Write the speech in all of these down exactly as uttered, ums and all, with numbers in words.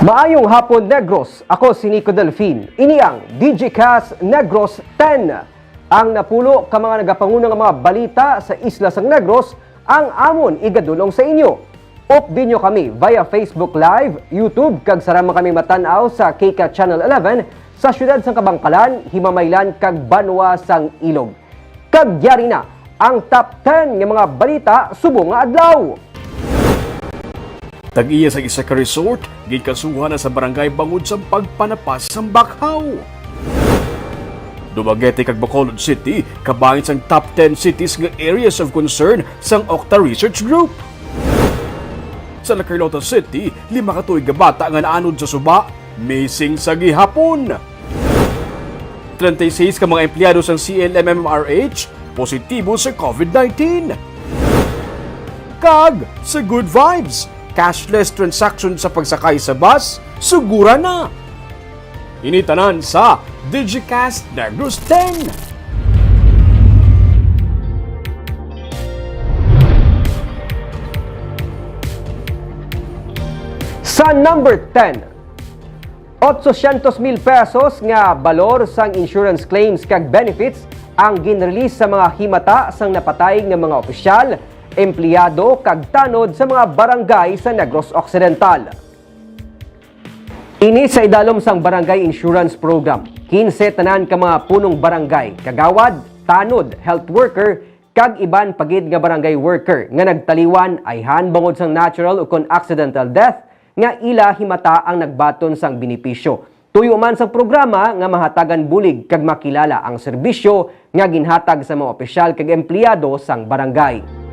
Maayong hapon, Negros. Ako si Nico Delfin. Ini ang Digicast Negros ten. Ang napulo ka mga nagapanguna nga mga balita sa isla sang Negros ang amon igadul-ong sa inyo. Updi nyo kami via Facebook Live, YouTube, kag sarang man kami matan-aw sa KCAT Channel eleven sa siyudad sang Kabankalan, Himamaylan, kag Banwa sang Ilog. Kag yari na ang top ten nga mga balita subong nga adlaw. Tag-iya sa isa ka resort, ginkasuhan na sa barangay bangod sa pagpanapas sang bakhaw. Dumaguete kag Bacolod City kabahin sang top ten cities nga areas of concern sang OCTA Research Group. Sa La Carlota City, lima ka tuig nga bata nga naanod sa suba, missing sa gihapon. Treinta y seis ka mga empleyado sang C L M M R H positibo sa COVID nineteen. Kag sa Good Vibes, cashless transaction sa pagsakay sa bus, sugura na. Ini tanan sa Digicast Negros ten. Sa number ten, otsocientos mil pesos nga balor sang insurance claims kag benefits ang ginrelease sa mga himata sang napatay nga mga opisyal, empleyado, kag tanod sa mga barangay sa Negros Occidental. Ini sa idalom sang Barangay Insurance Program. Kinse tanan ka mga punong barangay, kagawad, tanod, health worker, kag iban pa gid nga barangay worker nga nagtaliwan ayhan bangod sang natural ukon accidental death nga ila himata ang nagbaton sang benepisyo. Tuyo man sang programa nga mahatagan bulig kag makilala ang serbisyo nga ginhatag sa mga opisyal kag empleyado sang barangay.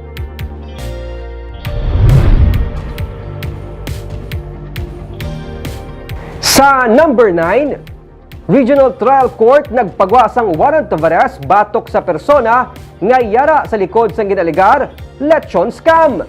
Sa number nine, Regional Trial Court nagpagwa sang warrant of arrest batok sa persona nga yara sa likod sang ginaalegar lechon scam.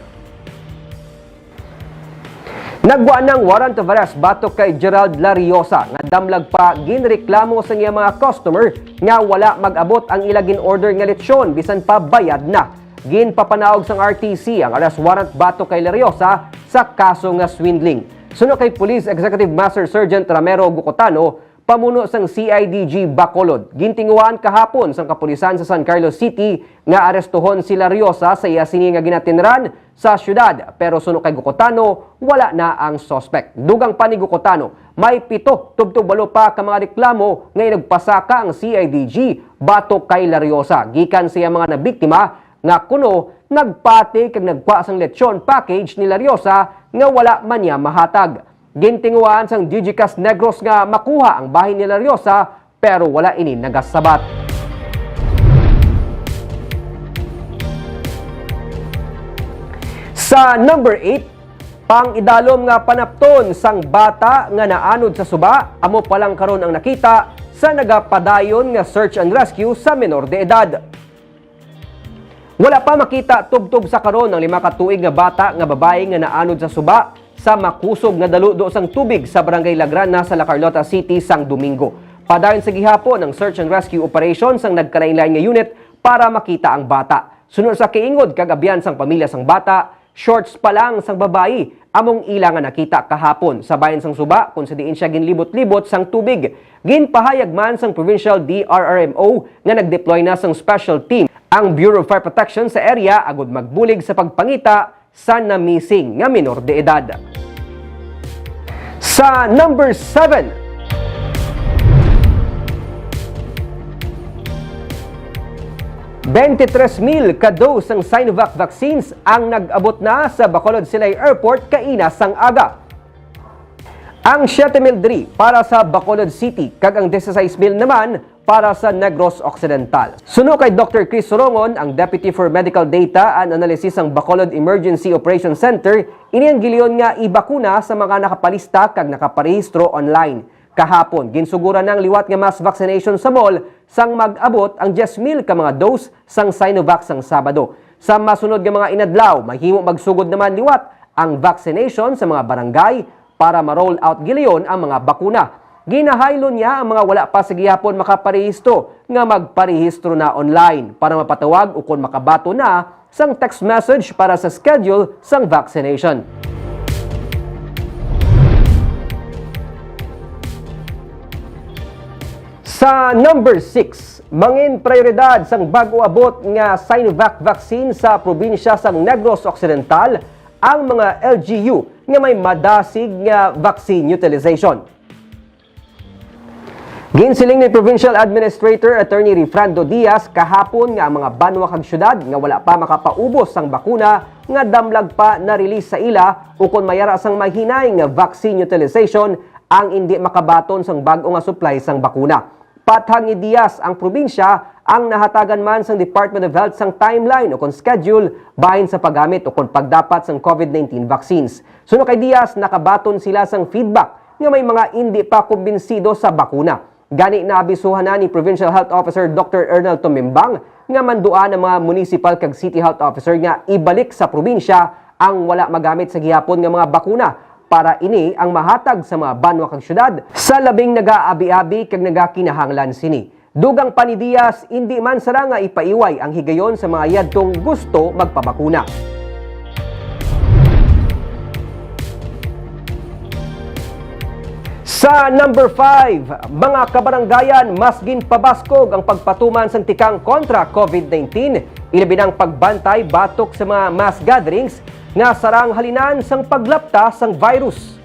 Nagwa ang warrant of arrest batok kay Gerald Lariosa nga damlag pa ginreklamo sang iya mga customer nga wala mag-abot ang ila gin-order nga lechon bisan pa bayad na. Ginpapanaog sang R T C ang arrest warrant batok kay Lariosa sa kaso nga swindling. Suno kay Police Executive Master Sergeant Ramero Gucotano, pamuno sang C I D G Bacolod, gintinguhaan kahapon sang kapulisan sa San Carlos City nga arestuhon si Lariosa sa iya sini nga ginatinran sa siyudad, pero suno kay Gucotano, wala na ang suspect. Dugang pa ni Gucotano, may pito tubtob walo pa ka mga reklamo nga inugpasaka ang C I D G batok kay Lariosa gikan sa iya mga nabiktima nga kuno nagpati kag nagwa sang lechon package ni Lariosa nga wala man niya mahatag. Gintinguhaan sang Digicast Negros nga makuha ang bahin ni Lariosa, pero wala ini nagasabat. Sa number eight, pang-idalom nga panapton sang bata nga naanod sa suba, amo pa lang karon ang nakita sa nagapadayon nga search and rescue sa menor de edad. Wala pa makita tubtob sa karon ang lima ka tuig nga bata nga babayi nga naanod sa suba sa makusog nga daludo sang tubig sa Barangay Lagrana sa La Carlota City sang Domingo. Padayon sa gihapon ang search and rescue operation sang nagkalainlain nga unit para makita ang bata. Suno sa kaingod kag abyan sang pamilya sang bata, shorts pa lang sang babayi among ila nga nakita kahapon sa bahin sang suba, kung sa diin siya ginlibot-libot sang tubig. Ginpahayag man sang Provincial D R R M O nga nag-deploy na sang special team ang Bureau of Fire Protection sa area agud magbulig sa pagpangita sa na-missing nga minor de edad. Sa number seven, twenty-three mil ka dose sang Sinovac vaccines ang nag-abot na sa Bacolod Silay Airport kaina sang aga. Ang siyete mil diri para sa Bacolod City kag ang dieciséis mil naman para sa Negros Occidental. Suno kay Doctor Chris Sorongon, ang Deputy for Medical Data and Analysis sang Bacolod Emergency Operation Center, ini ang gileon nga ibakuna sa mga nakapalista kag nakaparehistro online. Kahapon, ginsuguran na ang liwat nga mass vaccination sa mall sang mag-abot ang diyes mil ka mga dose sang Sinovac sang Sabado. Sa masunod nga mga inadlaw, mahimo magsugod naman liwat ang vaccination sa mga barangay para ma-roll out gileon ang mga bakuna. Ginahaylo niya ang mga wala pa sa gihapon makaparehistro nga magparehistro na online para mapatawag ukon makabaton na sang text message para sa schedule sang vaccination. Sa number six, mangin prioridad sang bag-o abot nga Sinovac vaccine sa probinsya sang Negros Occidental ang mga L G U nga may madasig nga vaccine utilization. Ginsiling ni Provincial Administrator Attorney Rifrando Diaz kahapon nga ang mga banwa kag syudad nga wala pa makapaubos sang bakuna nga damlag pa na-release sa ila ukon may ara sang mahinay nga vaccine utilization ang indi makabaton sang bag-o nga supply sang bakuna. Patag ni Diaz, ang probinsya ang nahatagan man sang Department of Health sang timeline ukon schedule bahin sa paggamit ukon pagdapat sang COVID nineteen vaccines. Suno kay Diaz, nakabaton sila sang feedback nga may mga indi pa kumbinsido sa bakuna. Gani, naabisuhan na ni Provincial Health Officer Doctor Ernel Tumimbang nga manduan ang mga municipal kag city health officer nga ibalik sa probinsya ang wala magamit sa gihapon nga mga bakuna para ini ang mahatag sa mga banwa kag syudad sa labing nagaabi-abi kag nagakinahanglan sini. Dugang pa ni Diaz, indi man sara nga ipaiway ang higayon sa mga yadtong gusto magpabakuna. Sa number five, mga kabaranggayan, mas ginpabaskog ang pagpatuman sang tikang kontra COVID nineteen, ilabi na ang pagbantay batok sa mga mass gatherings nga sarang halinan sang paglapta sang virus.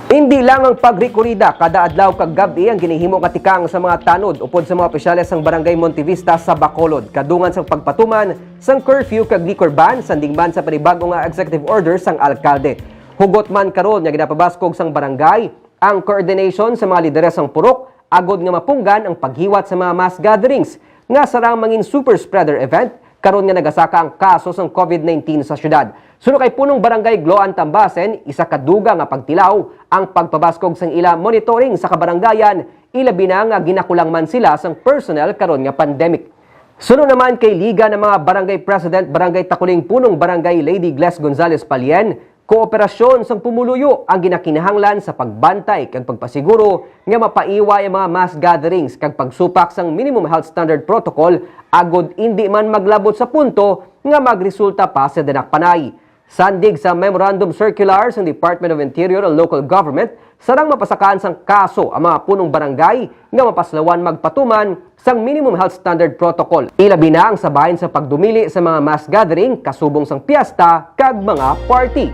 Indi lang ang pagrikurida kada adlaw kag gab-i ang ginahimo nga tikang sa mga tanod upod sa mga opisyales sang Barangay Montevista sa Bacolod, kadungan sang pagpatuman sang curfew kag liquor ban, sanding man sa panibag-o nga executive order sang alkalde. Hugot man karon nga ginapabaskog sang barangay ang coordination sa mga lideres sang purok agod nga mapunggan ang paghiwat sa mga mass gatherings nga sarang mangin super spreader event karon nga nagasaka ang kaso sang COVID nineteen sa syudad. Suno kay Punong Barangay Gloan Tambasen, isa ka dugang nga pagtilaw ang pagpabaskog sang ila monitoring sa kabaranggayan, ilabi na nga ginakulang man sila sang personnel karon nga pandemic. Suno naman kay Liga ng mga Barangay President, Barangay Takuling Punong Barangay Lady Gles Gonzales Palien, kooperasyon sang pumuluyo ang ginakinahanglan sa pagbantay kag pagpasiguro nga mapaiway ang mga mass gatherings kag pagsupak sang minimum health standard protocol agod indi man maglabot sa punto nga magresulta pa sa dinakpanay. Sandig sa memorandum circular sang Department of Interior and Local Government, sarang mapasakaan sang kaso ang mga punong barangay nga mapaslawan magpatuman sang minimum health standard protocol, ilabi na ang sa bahin sa pagdumili sa mga mass gathering kasubong sang piyesta kag mga party.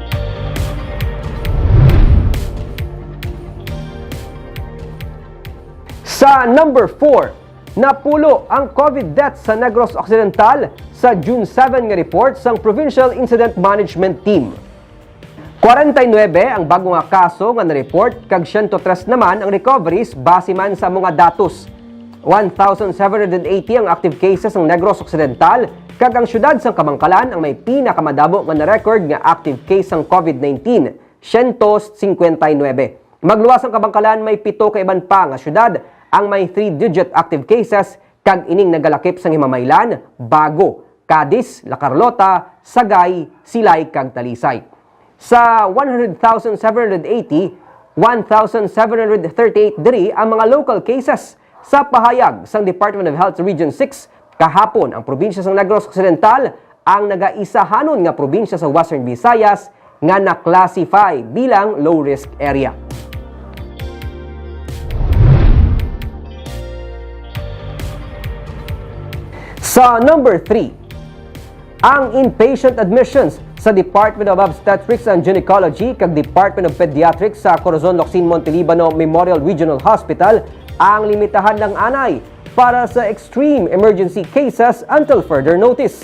Sa number four, napulo ang COVID deaths sa Negros Occidental sa June seven nga report sang Provincial Incident Management Team. Kwarenta y nuebe ang bag-o nga kaso nga na-report kag siyento tres naman ang recoveries base man sa mga datos. One thousand seven hundred eighty ang active cases sang Negros Occidental, kag ang siyudad sang Kabankalan ang may pinakamadamo nga na-record nga active case sang COVID nineteen, siyento singkwenta y nuebe. Magluwas ang Kabankalan, may pito ka iban pa nga siyudad ang may three-digit active cases, kag ining nagalakip sang Himamaylan, Bago, Cadiz, La Carlota, Sagay, Silay, kag Talisay. Sa one hundred thousand seven hundred eighty, one thousand seven hundred thirty-eight diri ang mga local cases. Sa pahayag sang Department of Health Region six, kahapon ang probinsya sang Negros Occidental ang nagaisahanon nga probinsya sa Western Visayas nga na-classify bilang low-risk area. Sa number three, ang inpatient admissions sa Department of Obstetrics and Gynecology kag Department of Pediatrics sa Corazon Locsin Montelibano Memorial Regional Hospital ang limitahan lang anay para sa extreme emergency cases until further notice.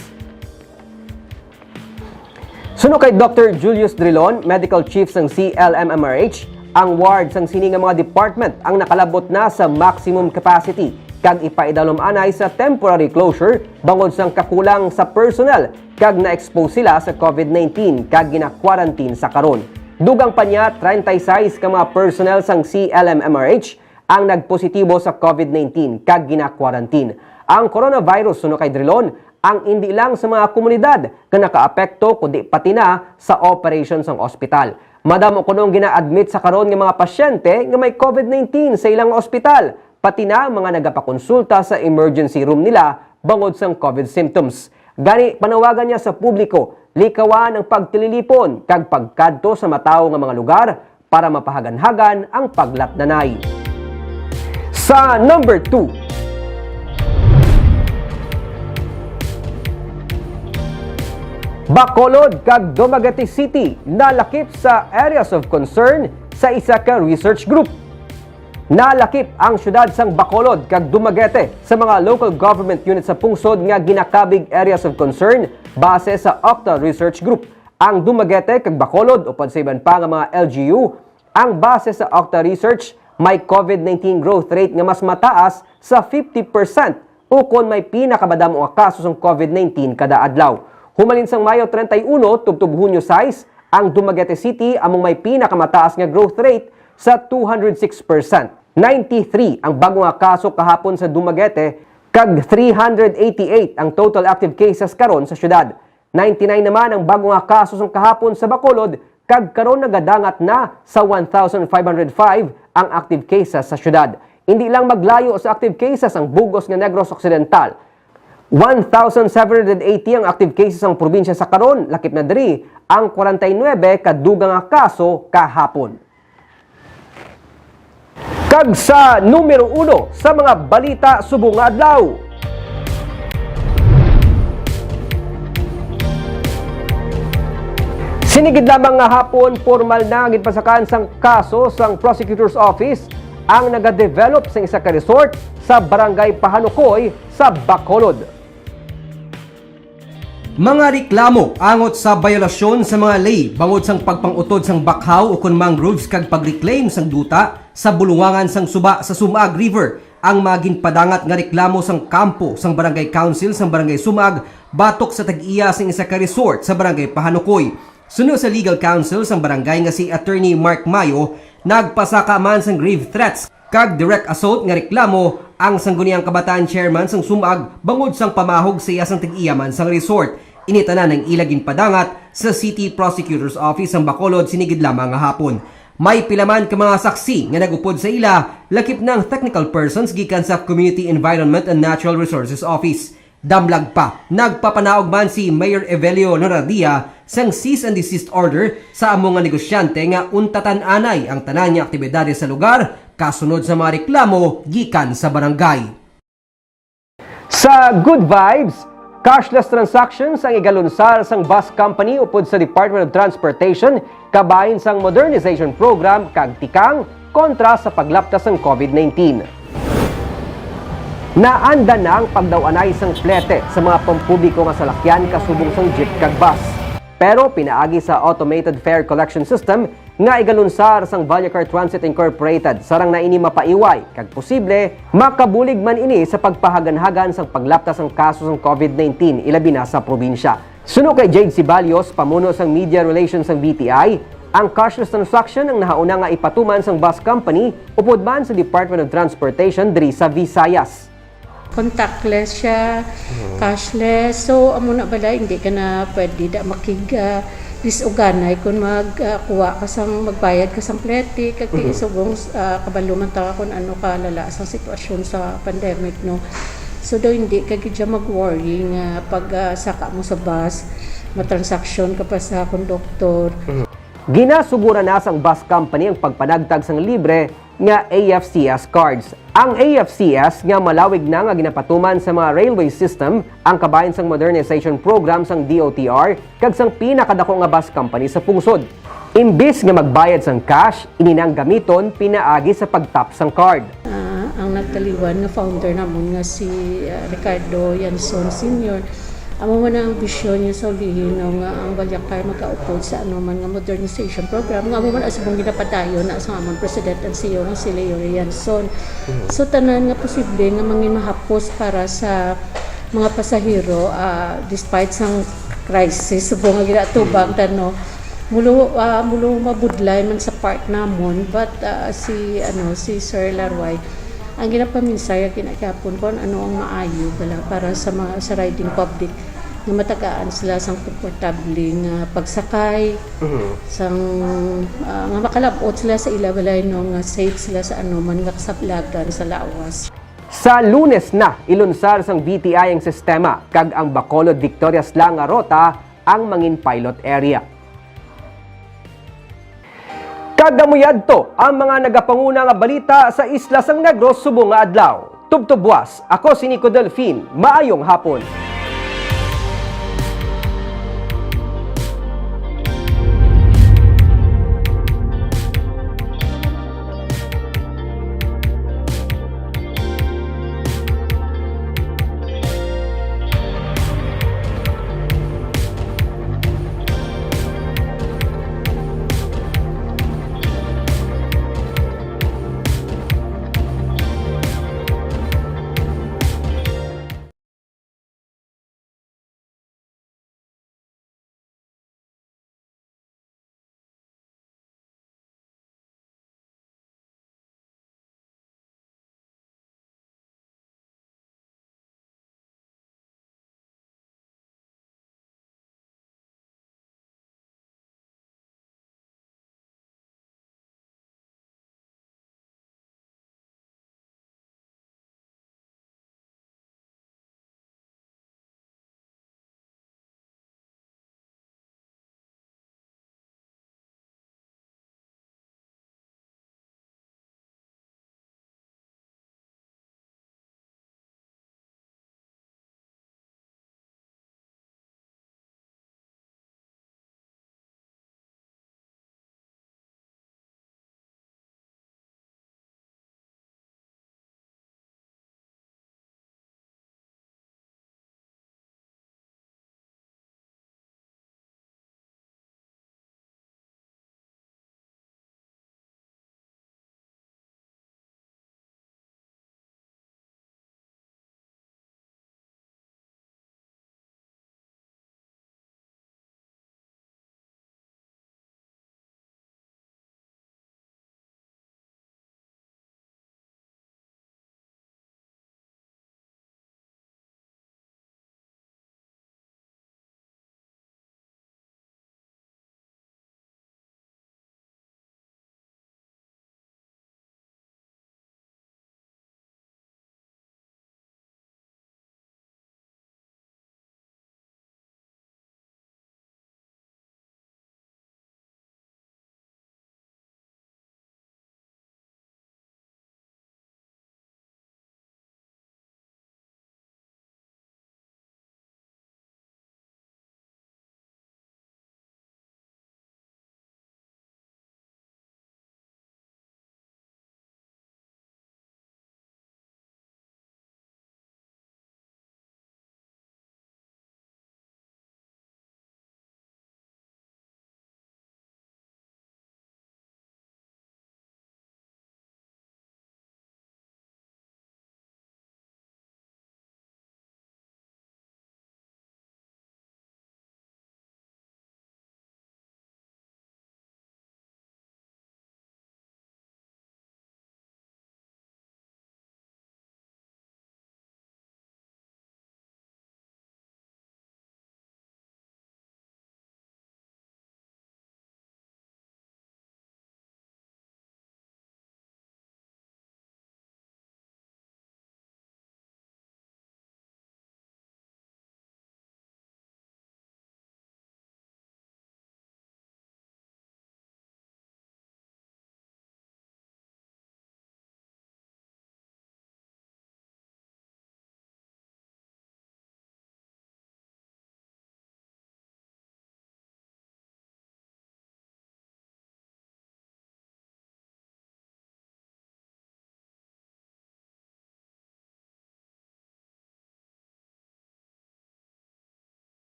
Suno kay Doctor Julius Drilon, Medical Chief sang C L M M R H, ang ward sang sini nga mga department ang nakalabot na sa maximum capacity kag ipaidalom anay sa temporary closure bangod sang kakulang sa personnel kag na-expose sila sa COVID nineteen kag gina-quarantine sa karon. Dugang pa niya, treinta y seis ka mga personnel sang C L M M R H ang nagpositibo sa COVID nineteen kag gina-quarantine. Ang coronavirus, suno kay Drilon, ang indi lang sa mga komunidad nga nakaapekto, kundi pati na sa operation sang ospital. Madamo kuno ang gina-admit sa karon nga mga pasyente nga may COVID nineteen sa ilang ospital, pati na ang mga nagapakonsulta sa emergency room nila bangod sang COVID symptoms. Gani, panawagan niya sa publiko, likawan ang pagtililipon kag pagkadto sa matawo nga mga lugar para mapahaganhagan ang paglatnanay. Sa Sa number two, Bacolod kag Dumaguete City nalakip sa areas of concern sa isa ka research group. Nalakip ang siyudad sang Bacolod kag Dumaguete sa mga local government unit sa pungsod nga ginakabig areas of concern base sa Octa Research Group. Ang Dumaguete kag Bacolod, upod sa iban pa nga mga L G U, ang base sa Octa Research, may COVID nineteen growth rate nga mas mataas sa fifty percent ukon may pinakamadamo nga kaso sang COVID nineteen kada adlaw. Humalin sang Mayo treinta y uno tubtob Hunyo sais, ang Dumaguete City amo may pinakamataas nga growth rate sa two hundred six percent. Ninety-three ang bag-o nga kaso kahapon sa Dumaguete, kag three hundred eighty-eight ang total active cases karon sa siyudad. Ninety-nine naman ang bag-o nga kaso sang kahapon sa Bacolod, kag karon nagadangat na sa one thousand five hundred five ang active cases sa siyudad. Indi lang maglayo sa active cases ang bug-os nga Negros Occidental. One thousand seven hundred eighty ang active cases sang probinsya sa karon, lakip na diri ang kwarenta y nuebe ka dugang nga kaso kahapon. Kag sa numero uno sa mga balita subong nga adlaw, sini gid lamang nga hapon, pormal na nga ginpasakaan sang kaso sang Prosecutor's Office ang nagadevelop sang isa ka resort sa Barangay Pahanukoy sa Bacolod. Mga reklamo angot sa bayolasyon sa mga ley bangod sang pagpang-utod sang bakhaw ukon mangroves kag pag-reclaim sang duta sa bulungangan sang suba sa Sumag River ang mga ginpadangat nga reklamo sang kampo sang Barangay Council sang Barangay Sumag batok sa tag-iya sang isa ka resort sa Barangay Pahanukoy. Suno sa legal counsel sang barangay nga si Attorney Mark Mayo, nagpasaka man sang grave threats kag direct assault nga reklamo ang sangguniang kabataan chairman sang Sumag bangod sang pamahog sa iya sang tag-iya man sang resort. Ini tanan ang ila ginpadangat sa City Prosecutor's Office sang Bacolod sini gid lamang nga hapon. May pila man ka mga saksi nga nag-upod sa ila, lakip na ang technical persons gikan sa Community Environment and Natural Resources Office. Damlag pa, nagpapanaog man si Mayor Evelio Loradia sang cease and desist order sa amo nga negosyante nga untatan anay ang tanan nga aktibidades sa lugar kasunod sa mga reklamo gikan sa barangay. Sa good vibes, cashless transactions ang igalunsar sang bus company upod sa Department of Transportation kabahin sang modernization program kag tikang kontra sa paglapta sang COVID nineteen. Naanda na ang pagdaw-anay sang plete sa mga pampubliko nga salakyan kasubong sang jeep kag bus. Pero pinaagi sa automated fare collection system nga igalunsar sang Vallecar Transit Incorporated, sarang na ini mapaiway kag posible makabulig man ini sa pagpahaganhagan sang paglapta sang kaso sang COVID nineteen, ilabi na sa probinsya. Suno kay Jade Sibalios, pamuno sang media relations sang V T I, ang cashless transaction ang nahauna nga ipatuman sang bus company upod man sa Department of Transportation diri sa Visayas. Contactless siya, cashless. So, amo na bala, hindi ka na pwede da makig, ah, disuganay kung mag, ah, kuha ka sang, magbayad ka sang plete, kag subong, ah, kabalo man ta kung ano kalala sang sitwasyon sa pandemic, no? So, daw hindi ka gid siya mag-worry nga pag, ah, saka mo sa bus, matransaksyon ka pa sa konduktor. Ginasuguran na sang bus company ang pagpanagtag sang libre nga A F C S cards. Ang A F C S nga malawig na nga ginapatuman sa mga railway system ang kabahin sang modernization program sang D O T R kag sang pinakadako nga bus company sa pungsod. Imbis nga magbayad sang cash, ini nang gamiton pinaagi sa pag-tap sang card. Ah, ang nagtaliwan nga founder namon nga si, ah, Ricardo Yanson Senior, amo man ang bisyon niya sa ulihi, no, nga ang Vallecar magaupod sa anuman nga modernization program, nga amo man ang subong ginapadayon na sa amon President and C E O nga si Leo Yanson. So, tanan nga posible nga mangin mahapos para sa mga pasahero, ah, despite sang crisis, subong nga ginatubang ta, no, mulo, ah, mulo mabudlay man sa part namon, but, ah, si, ano, si Sir Larway, ang ginapaminsay nga ginagyapon kung ano ang maayo bala para sa mga, sa riding public, nga matagaan sila sang komportable nga pagsakay, sang, ah, nga makalab-ot sila sa ila balay, no, nga safe sila sa anuman nga kasablagan sa lawas. Sa Lunes na, ilunsar sang V T I ang sistema, kag ang Bacolod Victorias lang nga rota ang mangin pilot area. Agda mo yadto ang mga nagapanguna nga balita sa isla sang Negros subong nga adlaw. Tubtob buwas, ako si Nico Delfin. Maayong hapon.